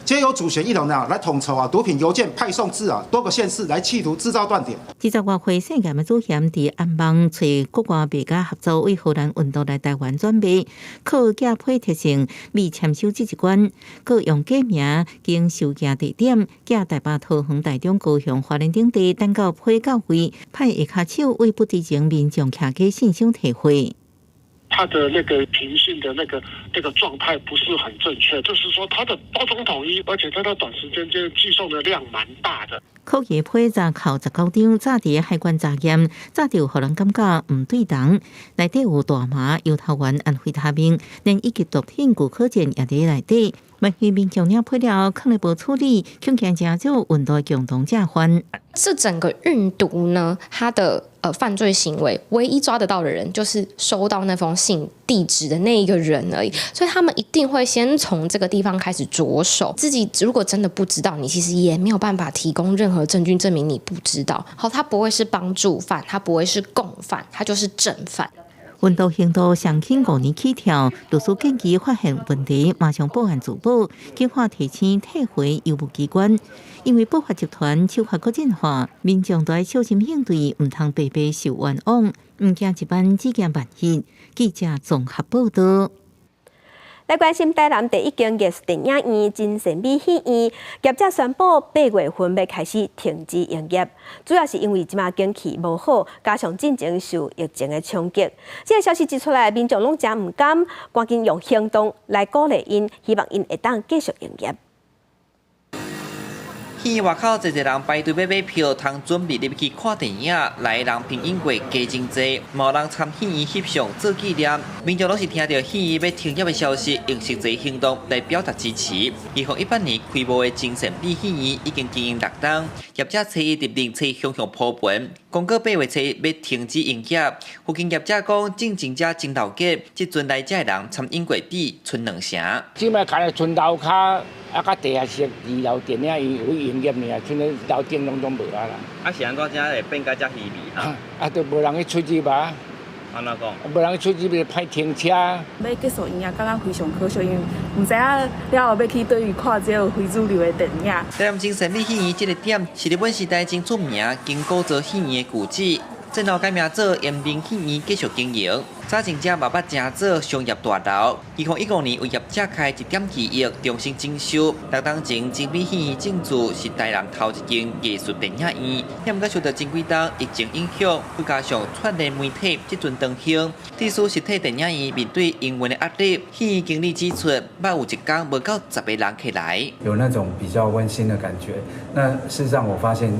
皆由主嫌一人啊來統籌啊毒品郵件派送至啊多個縣市，來企圖製造斷點。20外歲涉嫌的主嫌佇暗網揣國外賣家合作，為荷蘭運毒來台灣轉賣，靠寄批特性未簽收這一關，閣用假名經收件地點寄台北、桃園、台中、高雄、花蓮等地，等到批到位，派下跤手為不知情民眾徛家信箱提貨。他他的那個品性的那個狀態不是很正確，就是說它的包裝統一，而且在它短時間間寄送的量蠻大的。可疑批閘扣19張，早佇海關查驗，早就予人感覺毋對頭。內底有大麻、搖頭丸、安非他命，連一級毒品古柯鹼也佇內底。萬一民眾領批了，囥咧無處理，恐驚誠少運毒共同正犯。這整個運毒呢，他的犯罪行為，唯一抓得到的人就是收到那封信地址的那一個人而已，所以他們一定會先從這個地方開始着手。自己如果真的不知道，你其實也沒有辦法提供任何證據證明你不知道。好，他不會是幫助犯，他不會是共犯，他就是正犯。運毒刑度上輕5年起跳，律師建議發現問題馬上報案自保，警方提醒退回郵務機關。因為不法集團手法閣進化，民眾都愛小心應對，毋通白白受冤枉。毋驚一萬，只驚萬一。記者綜合報道。來關心台南第一間藝術電影院真善美戲院，業者宣布8月份欲開始停止營業，主要是因為這馬景氣無好，加上進前受疫情的衝擊。這個消息一出來，民眾攏誠毋甘，趕緊用行動來鼓勵𪜶，希望𪜶會當繼續營業。戲院外口濟濟人排隊欲買票，通準備入去看電影。來的人平應過加真濟，嘛有人參戲院翕相做紀念。民眾攏是聽著戲院欲停業的消息，用實際行動來表達支持。2018年開幕的真善美戲院已經經營6冬，業者初一佇面冊雄雄鋪文，公告8月初欲停止營業。附近業者講，進前遮真鬧熱，這陣來遮的人參飲過比賰兩成。這擺開來賰樓跤。啊，佮地下室二樓電影院有營業爾，賰咧樓頂攏總無啊啦。啊，是按怎遮會變甲遮稀微？啊，都無人去出入啊。按怎講？無人去出入，歹停車。欲結束營業，感覺非常可惜，因為毋知影了後欲去佗位看這個非主流的電影。台南真善美戲院這个點是日本時代真出名金古座戲院的舊址，戰後改名做延平戲院繼續經營。早前遮嘛捌成做商業大樓。2015年為業者開1.2億重新整修。6冬前真美戲院正注是台南頭一間藝術電影院，也毋過受到前幾冬疫情影響，閣加上串聯媒體這陣當興，致使實體電影院面對營運的壓力。戲院經理指出，捌有一工無夠10個人客來，有那種比較溫馨的感覺。那事實上我發現，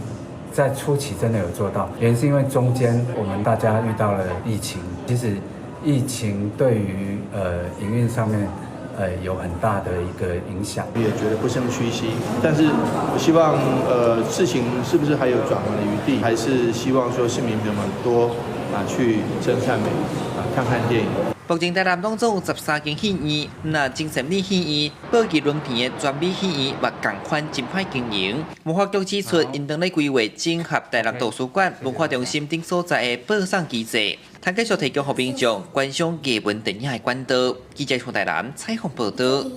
在初期真的有做到，原因是因為中間我們大家遇到了疫情，其實疫情對於營運上面有很大的一個影響，也覺得不勝唏噓。但是我希望事情是不是還有轉圜的餘地，還是希望說市民朋友們多啊去真善美啊看看電影。目前台南攏總有13間戲院，若真善美戲院、寶吉輪坪的全美戲院嘛仝款真歹經營。文化局指出，𪜶當咧規劃整合台南圖書館、文化中心等所在的播送機制，通繼續提供予民眾觀賞藝文電影的管道。記者從台南採訪報導。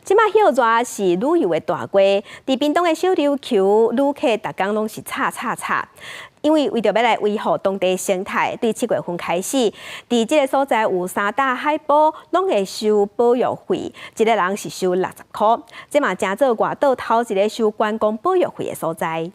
這馬歇熱是旅遊的大季，佇屏東的小琉球旅客逐工攏是吵吵吵。因為為著欲來維護當地生態，對7月份開始，佇這个所在有三搭海埔，攏會收保育費，一个人是收60箍。這嘛成做外島頭一个收觀光保育費的所在。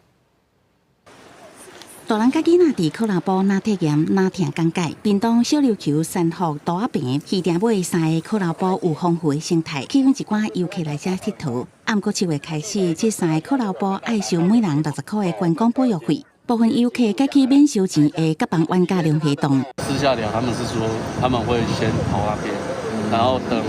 大人佮囡仔佇可樂埔若體驗若聽講解，屏東小琉球山福渡仔坪魚埕尾三个可樂埔有豐富的生態，吸引一寡遊客來遮𨑨迌。啊，毋過7月開始，這三个可樂埔愛收每人60箍的觀光保育費，部分遊客改去免收錢的甲幫冤家龍蝦洞。私下聊，他們是說他們會先跑那邊，然後等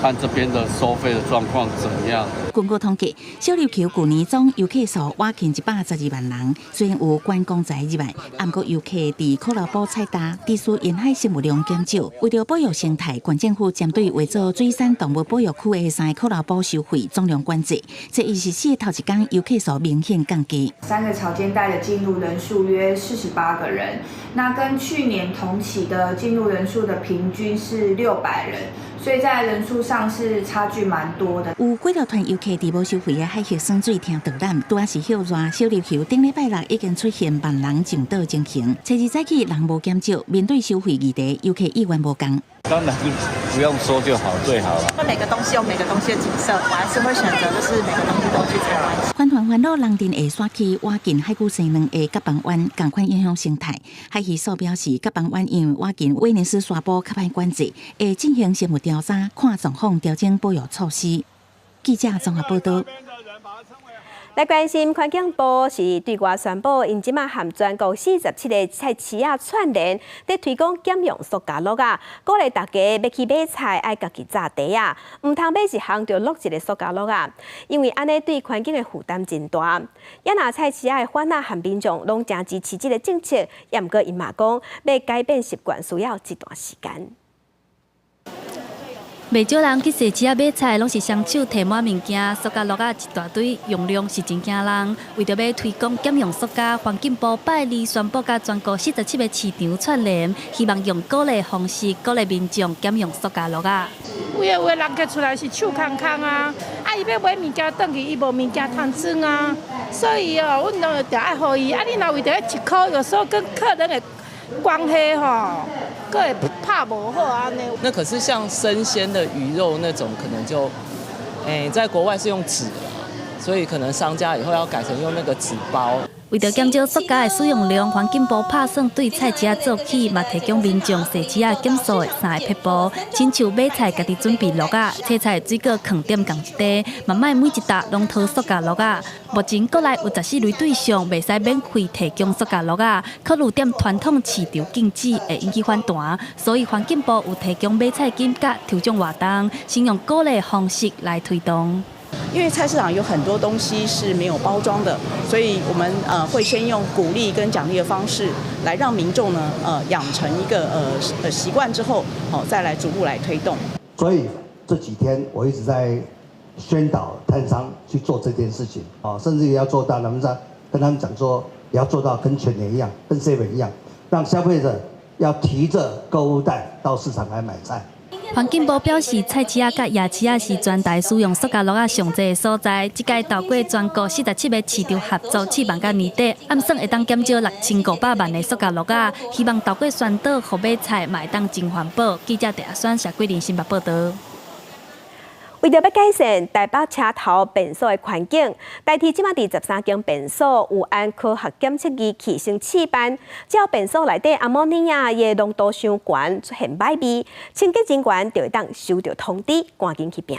看這邊的收費的狀況怎樣。根據統計，小琉球舊年總遊客數倚近112萬人，雖然有觀光財入來，毋過遊客佇可樂埔踩踏，致使沿海生物量減少。為著保育生態，縣政府針對劃做水產動物保育區的三个可樂埔收費總量管制。這伊實施頭一工，遊客數明顯降低。三個潮間帶的進入人數約48個人，那跟去年同期的進入人數的平均是600人。所以在人數上是差距蠻多的。有幾條團遊客佇無收費的海域耍水聽導覽，拄仔是歇熱，小琉球頂禮拜六已經出現萬人上島情形。初二早起人無減少，面對收費議題，遊客意願無仝。當然不用說就好，最好了。那每個東西有每個東西的景色，我還是會選擇就是每個東西都去參觀。環團煩惱人鎮下沙區倚近海龜生卵的甲板灣，仝款影響生態。海魚所表示，甲板灣因為倚近威尼斯沙埔較歹管制，會進行生物調查，看狀況調整保育措施。記者綜合報道。來關心環境部是對外宣布，𪜶這馬和全國47個菜市仔串聯，佇推廣減用塑膠罌仔，鼓勵大家欲去買菜愛家己紮袋仔，毋通買一項就落一个塑膠罌仔，因為按呢對環境的負擔真大。也若菜市仔的販仔和民眾攏誠支持這个政策，也毋過𪜶嘛講，欲改變習慣需要一段時間。袂少人去市市仔買菜，攏是雙手提滿物件，塑膠罌仔一大堆，容量是真驚人。為著欲推廣減用塑膠，環境部拜二宣布，佮全國47個市場串聯，希望用鼓勵方式鼓勵民眾減用塑膠罌仔。有的人客出來是手空空啊，啊，伊欲買物件轉去，伊無物件通裝啊，所以哦，阮攏著愛予伊。啊，你若為著彼一箍，有時候跟客人的關係吼，閣會拍無好按呢。那可是像生鮮的魚肉那種，可能就，在國外是用紙，所以可能商家以後要改成用那個紙包。為著減少塑膠的使用量，環境部拍算對菜市仔做起，嘛提供民眾踅市仔減塑的三个撇步，親像買菜家己準備罌仔，切菜水果囥踮仝一塊，嘛莫每一沓攏掏塑膠罌仔。目前國內有14類對象袂使免費提供塑膠罌仔，考慮踮傳統市場禁止會引起反彈，所以環境部有提供買菜金佮抽獎活動，先用鼓勵方式來推動。因為菜市場有很多東西是沒有包裝的，所以我們會先用鼓勵跟獎勵的方式來讓民眾呢養成一個習慣之後，好再來逐步來推動。所以這幾天我一直在宣導攤商去做這件事情，啊，甚至於要做到，他們在跟他們講說，也要做到跟全聯一樣，跟 seven 一樣，讓消費者要提着購物袋到市場來買菜。環境部表示，菜市仔佮夜市仔是全台使用塑膠罌仔上濟的所在。這屆透過全國47個市場合作試辦到年底，按算會當減少6500萬个塑膠罌仔。希望透過宣導，予買菜嘛會當真環保。記者鄭阿選、謝桂林新北報導。為著欲改善台北車頭便所的環境，台鐵這馬佇13間便所有按科學檢測儀器先試辦，只要便所內底阿摩尼亞的濃度傷懸出現䆀味，清潔人員就會當收著通知，趕緊去摒。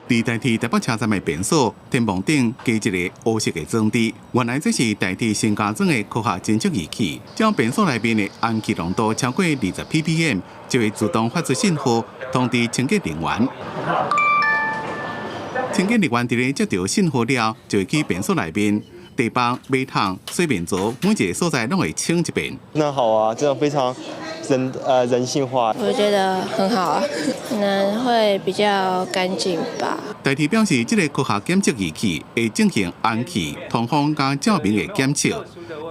佇台鐵台北車站的便所天棚頂加一个烏色的裝置，原來這是台鐵新加裝的科學偵測儀器，只要便所內面的氨氣濃度超過20 ppm，就會自動發出信號通知清潔人員。清潔人員佇咧接著信號了，就會去便所內面地板、馬桶、洗面槽，每一个所在攏會清一遍。那好啊，這樣非常人性化。我覺得很好啊，可能會比較乾淨吧。台鐵表示，這个科學檢測儀器會進行氨氣、通風佮照明的檢測，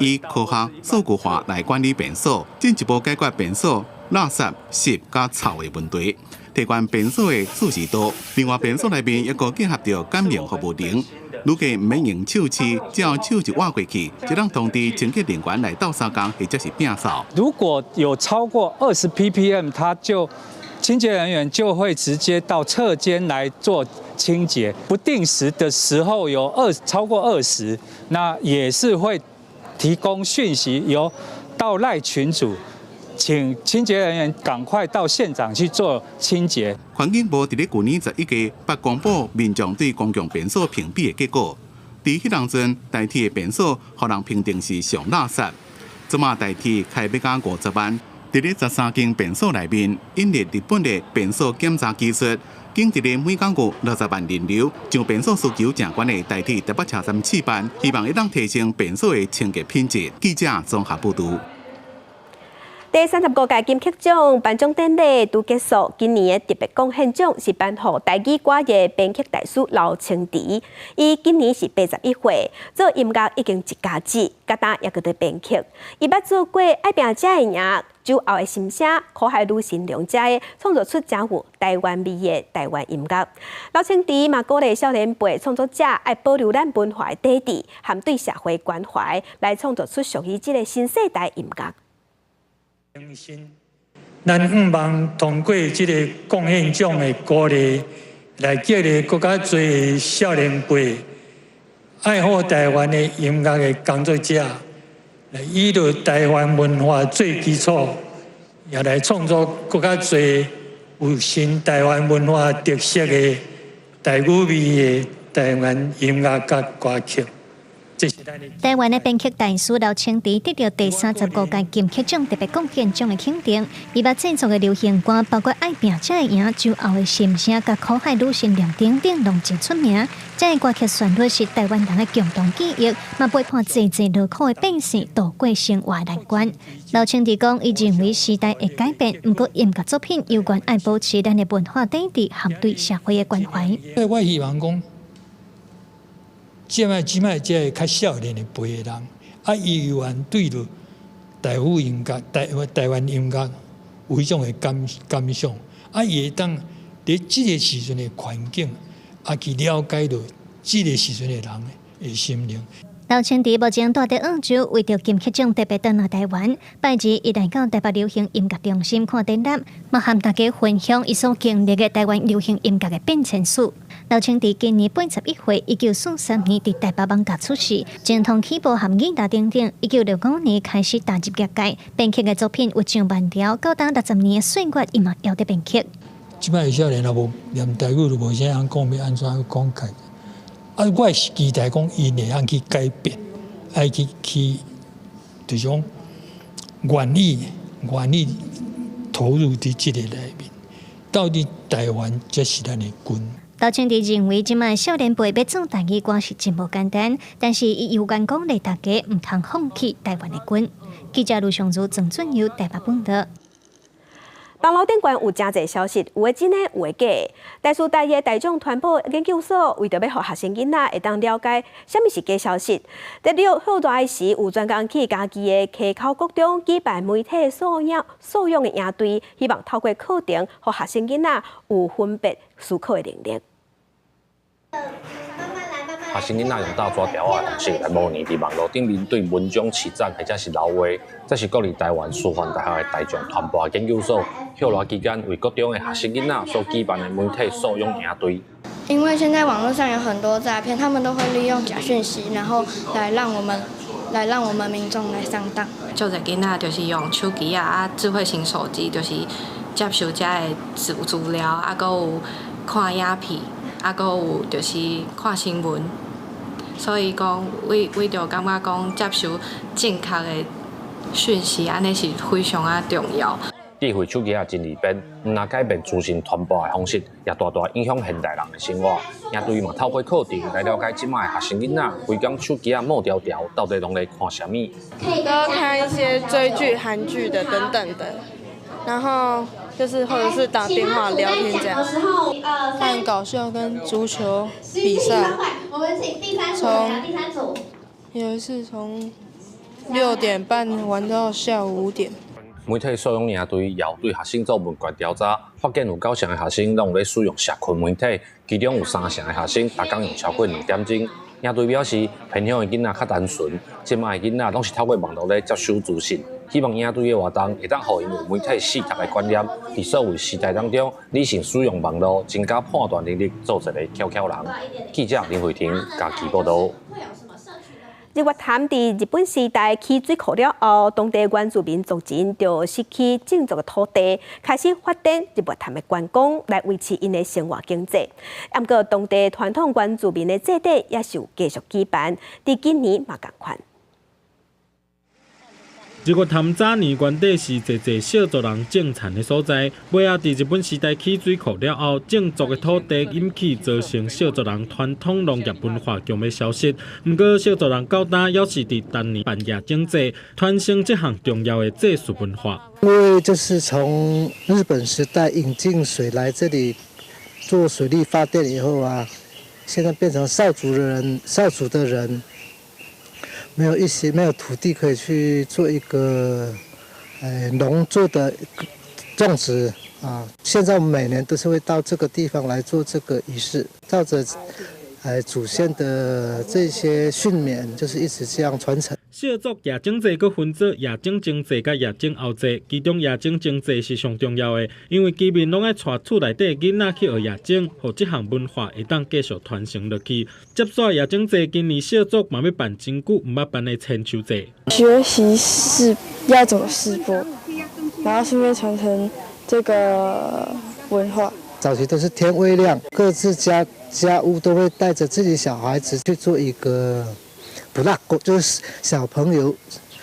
以科學數據化來管理便所，進一步解決便所垃圾、濕佮臭的問題，提懸便所的舒適度。另外，便所內面猶閣結合著感應服務鈴，如果毋免用手持，只要手一倚過去，就能通知清潔人員來鬥相共或者是摒掃。如果有超過20 ppm，他就清潔人員就會直接到廁間來做清潔。不定時的時候有超過20，那也是會提供訊息，由到 LINE 群組，請清潔人員趕快到現場去做清潔。環境部佇咧舊年11月，捌公布民眾對公共便所評比的結果。佇彼當陣，台鐵的便所予人評定是上垃圾。這馬台鐵開欲到50萬，佇咧13間便所內面引入日本的便所檢查技術，經佇咧每工有60萬人流，將便所需求誠懸的台鐵台北車站試辦，希望會當提升便所的清潔品質。記者綜合報導。第35屆金曲獎頒獎典禮拄結束，今年的特別貢獻獎是頒予台語歌的編曲大師劉清池。伊今年是81歲，做音樂已經一甲子，佮今猶閣佇編曲。伊捌做過《愛拚才會贏》、酒後的心聲、苦海女神龍遮的，創作出誠有台灣味的台灣音樂。劉清池嘛鼓勵少年輩創作者愛保留咱文化的底底，和對社會關懷，來創作出屬於這个新世代音樂。咱向望通過這个貢獻獎的鼓勵，來激勵閣較濟少年輩愛好台灣的音樂的工作者，來以著台灣文化做基礎，也來創作閣較濟有新台灣文化特色的台語味的台灣音樂佮歌曲。台灣的編曲大師劉清池得著第35屆金曲獎特別貢獻獎的肯定。伊捌製作的流行歌包括《愛拚才會贏》、《酒後的心聲》佮《苦海女神龍》等等，攏真出名。這个歌曲旋律是台灣人的共同記憶，嘛陪伴濟濟勞苦的百姓渡過生活難關。劉清池講，伊認為時代會改變，毋過音樂作品猶原愛保持咱的文化底蘊和對社會的關懷。我希望講，這擺這擺這个較少年的輩的人，啊，伊猶原對著台語音樂、台灣音樂有彼種的感想，啊，伊會當佇這个時陣的環境，啊，去了解著這个時陣的人的心靈。劉清池目前蹛佇澳洲，為著金曲獎特別轉來台灣。拜二，伊來到台北流行音樂中心看展覽，嘛和大家分享伊所經歷的台灣流行音樂的變遷史。劉清池今年81歲，1943年佇台北艋舺出世，精通起步和吉他等等。1965年開始踏入業界，編曲的作品有上萬條，到今60年的歲月，伊嘛猶佇編曲。這擺少年也無連台語都無啥曉講，欲按怎講開？啊，我是期待講𪜶會曉去改變，愛去，就是講願意投入佇這个內面，到底台灣才是咱的根。劉清池認為，這擺少年輩欲做台語歌是真無簡單，但是伊猶原鼓勵大家毋通放棄台灣的根。記者盧尚如、鄭俊佑台北報導。網路頂懸有誠濟消息，有的真的，有的假的。台師大的大眾傳播研究所為著欲予學生囡仔會當了解啥物是假消息，佇了好大時有專工去嘉義的溪口國中舉辦媒體素養的營隊，希望透過課程，予學生囡仔有分別思考的能力。學生囡仔用鬥紙條仔的方式來模擬佇網路頂面對文章揤讚或者是留話，這是國立臺灣師範大學的大眾傳播研究所歇熱期間為國中的學生囡仔所舉辦的媒體素養營隊。因為現在網絡上有很多詐騙，他們都會利用假訊息，然後來讓我們民眾來上當。足濟囡仔就是用手機仔啊，智慧型手機，就是接受遮的資料，啊，閣有看影片，啊，閣有就是看新聞。所以講，為著感覺講接受正確的訊息，按呢是非常仔重要。智慧手機仔真利便，毋但改變資訊傳播的方式，也大大影響現代人的生活。營隊嘛透過課程來了解這擺的學生囡仔，規工手機仔摸牢牢，到底攏咧看啥物？都看一些追劇、韓劇的等等的，然後就是或者是打電話聊天這樣。看搞笑跟足球比賽。從有一次從6點半玩到下午5點。媒體素養營隊也有對學生做問卷調查，發現有九成的學生攏有咧使用社群媒體，其中有三成的學生逐工用超過2點鐘。營隊表示，偏鄉的囡仔較單純，這擺的囡仔攏是透過網路咧接收資訊。希望營隊的活動會當予𪜶有媒體四讀的觀念，佇數位時代當中，理性使用網路，增加判斷能力，做一个巧巧人。記者林慧婷嘉義報導。日月潭佇日本時代起水庫了後，當地原住民族群就失去種作的土地，開始發展日月潭的觀光來維持𪜶的生活經濟。毋過當地傳統原住民的祭典也是有繼續舉辦，佇今年嘛仝款。日月潭早年原底是濟濟邵族人種田的所在，尾仔佇日本時代起水庫了後，種作的土地隱去，造成邵族人傳統農業文化強欲消失。毋過邵族人到今猶是佇逐年辦蜈蚣祭，傳承這項重要的祭祀文化。因為就是從日本時代引進水來這裡做水力發電以後啊，現在變成邵族的人。沒有土地可以去做一個，農作的種植啊。現在我們每年都是會到這個地方來做這個儀式，照着，祖先的這些訓勉，就是一直這樣傳承。邵少族夜钟祭閣分做夜钟前祭佮夜钟后祭，其中夜钟前祭是上重要的，因為居民攏愛帶厝內底囡仔去學夜鐘，予這項文化會當繼續傳承落去。接續夜鐘祭，今年少族嘛欲辦真久毋捌辦的千秋祭。學習是要怎麼試播，然後順便傳承這個文化。早期都是天微亮，各自家家屋都會帶着自己小孩子去做一個布拉格，就是小朋友、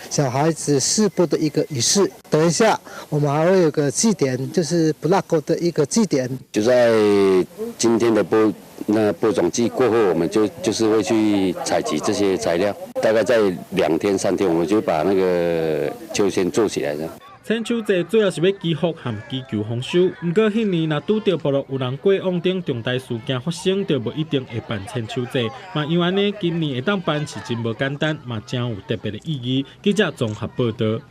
小孩子試播的一個儀式。等一下，我們還會有個祭典，就是布拉格的一個祭典。就在今天的播種季過後，我們就是會去採集這些材料，大概在2天3天，我們就把那個秋千做起來。千秋祭主要是欲祈福和祈求豐收，毋過彼年若拄著部落有人過往等重大事件發生，就無一定會辦千秋祭。嘛因為按呢，今年會當辦是真無簡單，嘛誠有特別的意義。記者綜合報導。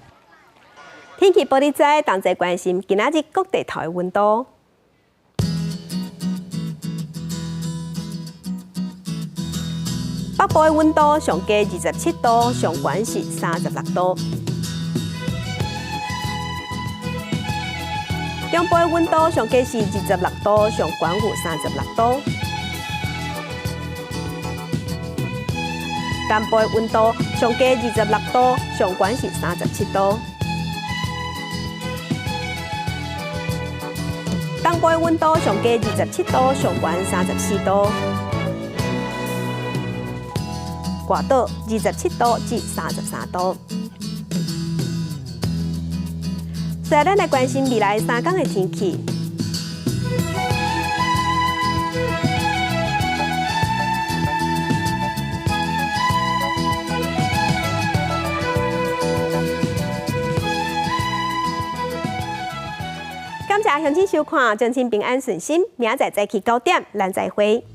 天氣報你知，同齊關心今仔日各地頭的溫度。北部的溫度上低27度，上懸是36度。中部的溫度上低是26度，上懸有36度。南部的溫度上低26度，上懸是37度。東部的溫度上低27度，上懸34度。外島27度至33度。所以，咱來關心未來3天的天氣。感謝鄉親收看，尊親平安順心，明仔載早起9點，咱再會。